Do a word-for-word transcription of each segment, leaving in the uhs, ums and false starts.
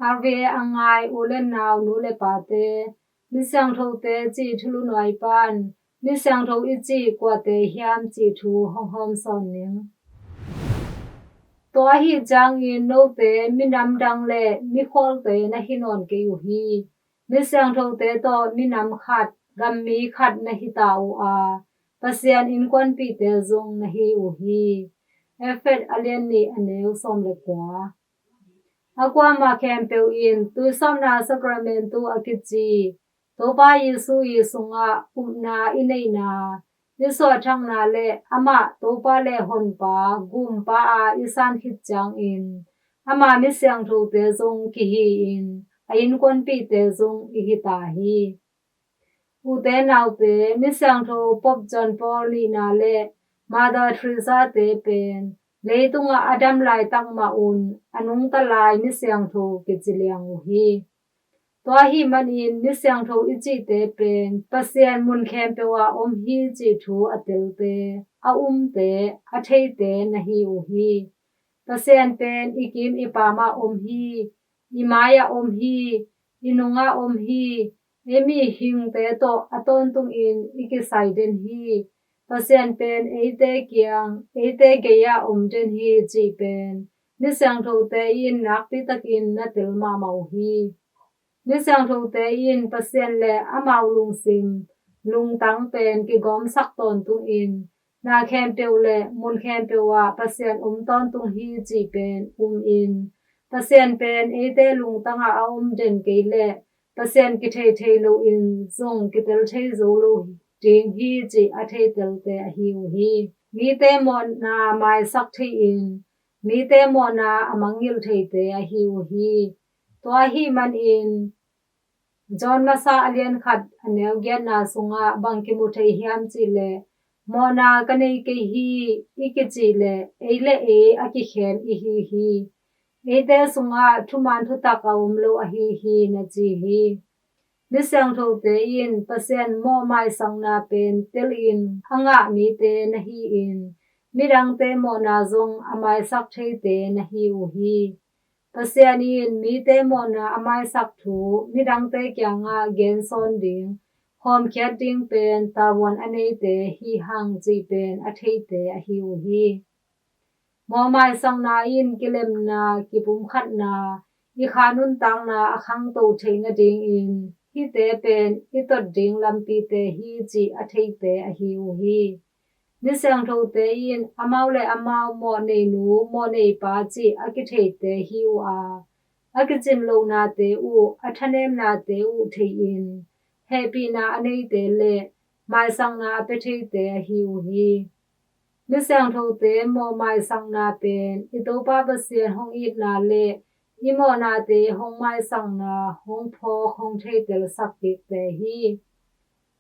R V A a ngai u le nau, nu le pate, misiangthote cih thulu nuai pan misiangtho i cih kuate hiam cih thu hong hawm sawn ning. Tua ahi ciangin note minam dang le mikhualte na hi nawn kei uh hi. Misiangthote tawh minam khat, gammi khat na hi ta uh a, Pasian innkuanpihte zong na hi uh hi. Efesa a lian nih, a neu sawm le kua. A kuamah khempeuh in tuisawpna sakramentu a kici Topa Jesu i sungah upna i neihna, i suahthakna le amah Topa le Honpa, Gumpa a i san khit ciangin ama misiangthote zong kihi-in a innkuanpihte zong i hi ta hi. Ute naute, misiangtho Pope John Paul nihna le Mother Teresa-te pen leitungah a dam laitak mah un a nungta lai misiangtho kici liang uh hi. Tua ahih manin misiangtho i cihte pen Pasian mun khempeuh ah om hi cih thu a telte, a umte, a theite na hi uh hi. Pasian pen i kim i pam ah om hi, i mai ah om hi, i nung ah om hi. Ei mihingte tawh a tawntungin i kisai den hi. Pasian pen eite kiang, eite gei ah om den hi cih pen misiangthote in nakpi takin na tel mahmah uh hi. Misiangthote in Pasian le amau lungsim, lungtang pen kigawmsak tawntungin na khempeuh le mun khempeuh ah Pasian om tawntung hi cih pen umin, Pasian pen eite lungtangah a om den kei leh Pasian kithei thei loin zong kitel thei zo lo ding hi cih a theitelte ahi uh hi. Mite mawhna maisak thei-in mite mawhna a mangngilh theite ahi uh hi. Tua ahih manin John masa a lian khat, a neu giatna sungah bang kimu thei hiam cih leh, mawhna ka nei kei hi i kicih leh ei le ei a kikhem i hi hi. Eite sungah thuman thutak a om lo ahi hi, na ci hi. Misiangthote in Pasian mawh maisakna pen telin a ngah mite na hi-in midangte mawhna zong a maisak theite na hi uh hi. Pasian in mite mawhna a maisak thu midangte kiangah gensawn ding, hawmkhiat ding pen tavuan a neite hi hang cih pen a theite ahi uh hi. Mawh maisakna in kilemna, kipumkhatna, i kha nuntakna a khangto theih nadingin hihte pen i tot ding lampite hi cih a theite ahi uh hi. Misiangthote in amau le amau mawh neinu, mawh neipa cih a kitheite hi uh a, a kicin lohnate uh, a thanemnate uh thei-in hehpihna a neite le maisakna a pia theite ahi uh hi. Misiangthote mawh maisakna pen i Topa Pasian hong itna le i mawhnate hong maisakna, hong phawk, hong theitelsak kikte hi.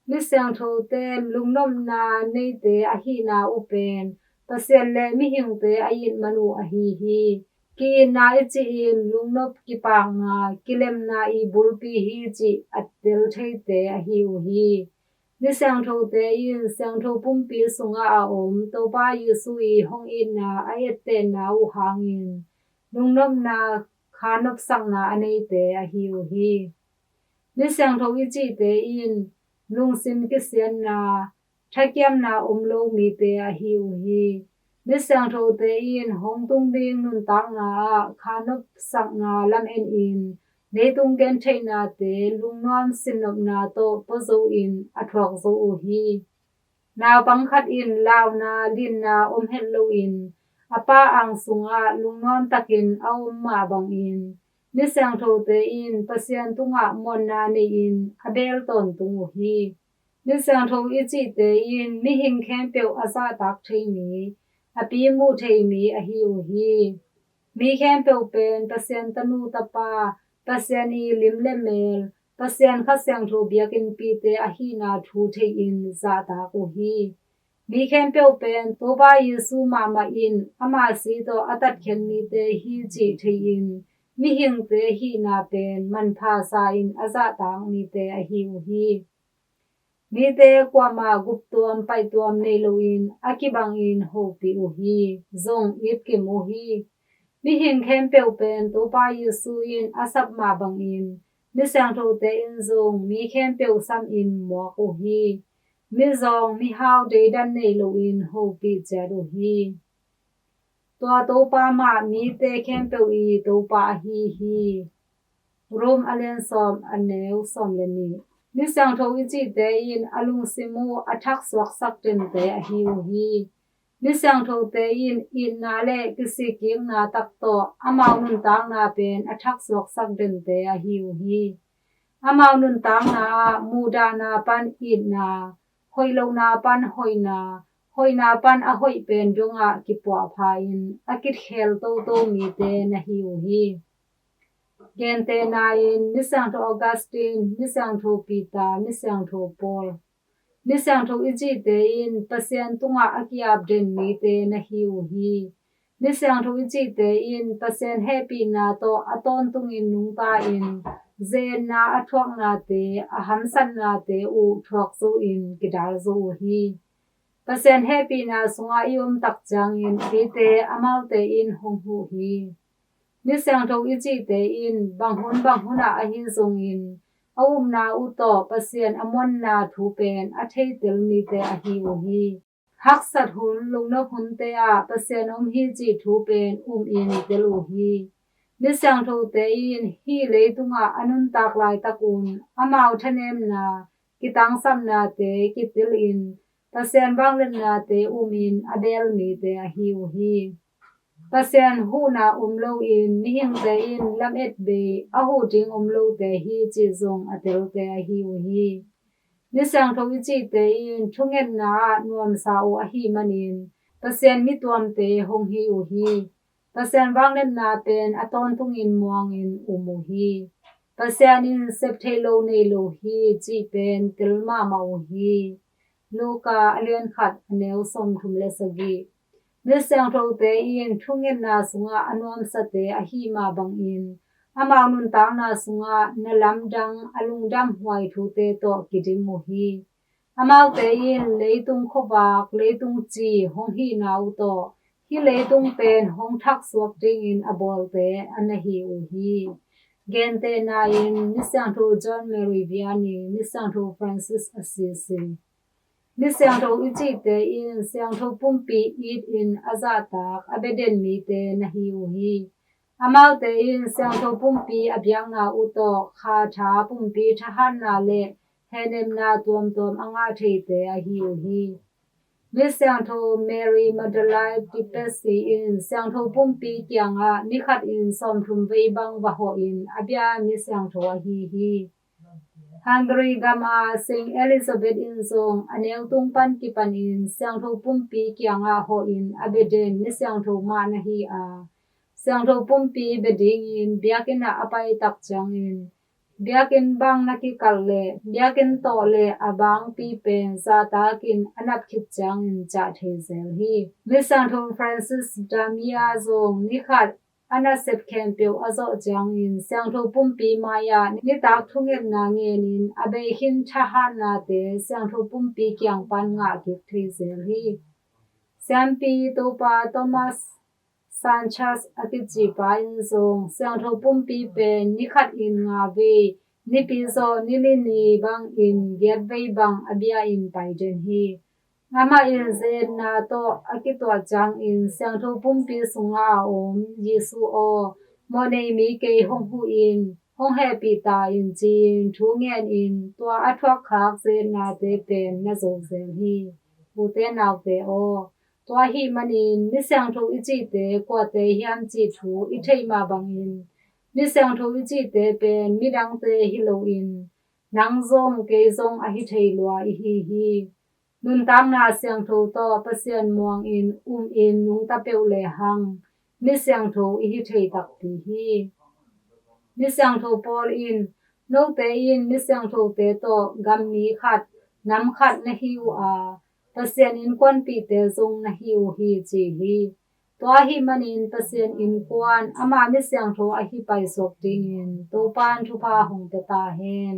Misiangthote lungnopna neite ahihna uh pen Pasian le mihingte a it man uh ahi hi. Ki-itna i cih in lungnop kipakna, kilemna i bulpi hi cih a tel theite ahi uh hi. Misiangthote in siangtho pumpi sungah a om Topa Jesu i hong itna a ettehna uh hangin lungnopna, khanopsakna a neite ahi uh hi. Misiangtho i cihte in lungsim kisiatna, thakiamna om lo mite ahi uh hi. Misiangthote in hong tung ding nuntakna ah khanopsakna lamen in leitung gentheihnate lungnuam sinnopna tawh puazo in a thuak zo uh hi. Naupang khat in launa, linna om het loin a pa ang sungah lungnuam takin a om mah bangin misiangthote in Pasian tungah mawhna nei-in a beel tawntung uh hi. Misiangtho i cihte in mihing khempeuh a zahtak thei mi, a pi muh thei mi ahi uh hi. Mi khempeuh pen Pasian tanu tapa, Pasian i lim le mel, Pasian Kha Siangtho biakinnpite ahihna thu thei-in zahtak uh hi. Mi khempeuh pen Topa Jesu mahmah in ama si tawh a tatkhen mite hi cih thei-in mihingte hihna pen manpha sa-in a zahtak mite ahi uh hi. Mite kuamah guptuam paihtuam nei loin a kibangin hopih uh hi, zong itkim uh hi. Mihing khempeuh pen Topa Jesu in a sap mah bangin, mi siangthote in zong mi khempeuh samin muak uh hi. Mizawng mihau deidan nei loin hopih ciat uh hi. Tua Topa mah mite khempeuh i Topa ahi hi. Rom a lian sawm a neu sawm le nih. Mi siangtho i cihte in a lungsim uh a thaksuaksak dente ahi uh hi. Mi siangthote in itna le kisikkikna tak tawh amau nuntakna pen a thaksuaksak dente ahi uh hi. Amau nuntakna ah muhdahna pan itna, hoih lohna pan hoihna, hoihna pan a hoih pen dongah kipuahpha in a kitkhel toto mite na hi uh hi. Gentehna in mi siangtho Augustine, mi siangtho Peter, mi siangtho Paul. Mi siangtho i cihte in Pasian tungah a ki-ap den mite na hi uh hi. Mi siangtho i cihte in Pasian hehpihna tawh a tawntungin nungta in, ze-etna a thuaknate, a hamsatnate uh thuak zo in kidal zo uh hi. Pasian hehpihna sungah i om tak ciangin eite amaute in hong huh hi. Mi siangtho i cihte in bang hun bang hunah ahi zongin a upna uh tawh Pasian a muanna thu pen a theitel mite ahi uh hi. Haksat hun, lungnop hunte ah Pasian om hi cih thu pen umin tel uh hi. Mi siangthote in hih leitungah a nuntak laitak un amau thanemna, kitangsapnate kitil in Pasian vangliatnate umin a beel mite ahi uh hi. Pasian huhna om loin mihingte in lamet bei a huh ding om lote hi cih zong a telte ahi uh hi. Mi siangtho i cihte in thungetna ah nuamsa uh ahih manin Pasian mi tuamte hong hi uh hi. Pasian vangliatna pen a tawntungin muangin um uh hi. Pasian in sep theih lo nei lo hi cih pen tel mahmah uh hi. Luka a lian khat a neu sawmthum le sagih. Mi siangthote in thungetna sungah a nuamsate ahih mah bangin amau nuntakna sungah na lamdang a lungdamhuai thute tawh kidim uh hi. Amaute in leitung khuavak, leitung ci hong hihna uh tawh hih leitung pen hong thaksuak dingin a bawlte a na hi uh hi. Gentehna in mi siangtho John Mary Vianney, mi siangtho Francis Assisi. Mi siangtho i cihte in siangtho pumpi it in a zahtak a bia den mite na hi uh hi. Amaute in siangtho pumpi a biakna uh tawh kha tha pumpi thahatna le hehnemna tuamtuam a ngah theite ahi uh hi. Mi siangtho Mary Magdalene Dipesi in siangtho pumpi kiangah ni khat in sawmthum vei bang va hawh in a bia mi siangtho ahi hi. Hungary gam a Saint Elizabeth in zong a neutung pan kipanin siangtho pumpi kiangah hawh in a bia den mi siangtho mah na hi a, siangtho pumpi bia dingin biakinn ah a pai tak ciangin biakinn bang na kikalh le biakinn tawh le a bangpi pen zahtakin a nap khit ciangin ciah thei zel hi. Mi siangtho Francis Damia zong ni khat a nasep khempeuh a zawh ciangin siangtho pumpi mai-ah nitak thungetna ngenin a beikhin thahatnate siangtho pumpi kiang pan ngah kik thei zel hi. Siampi Topa Thomas Sanchez a kicipa in zong siangtho pumpi pen ni khat in nga vei, nipi zawh ni li ni bangin giat vei bang a bia in pai den hi. Amah in ze-etna tawh a kituah ciangin siangtho pumpi sungah a om Jesu aw, mawhnei mi kei hong huh in, hong hehpih ta in ci-in thu ngenin tua a thuakkhak ze-etnate pen na zo zel hi. Ute naute aw, tua ahih manin mi siangtho i cihte kuate hiam cih thu i theih mah bangin mi siangtho i cihte pen midangte hi loin nang zong kei zong ahi thei lua i hi hi. Nuntakna siangtho tawh Pasian muangin umin nungta peuh lehang mi siangtho i hi thei takpi hi. Mi siangtho Paul in note in mi siangthote tawh gammi khat, nam khat na hi uh a, Pasian innkuanpihte zong na hi uh hi ci hi. Tua ahih manin Pasian innkuan ama mi siangtho ahi paisuak dingin Topan thupha hong pia ta hen.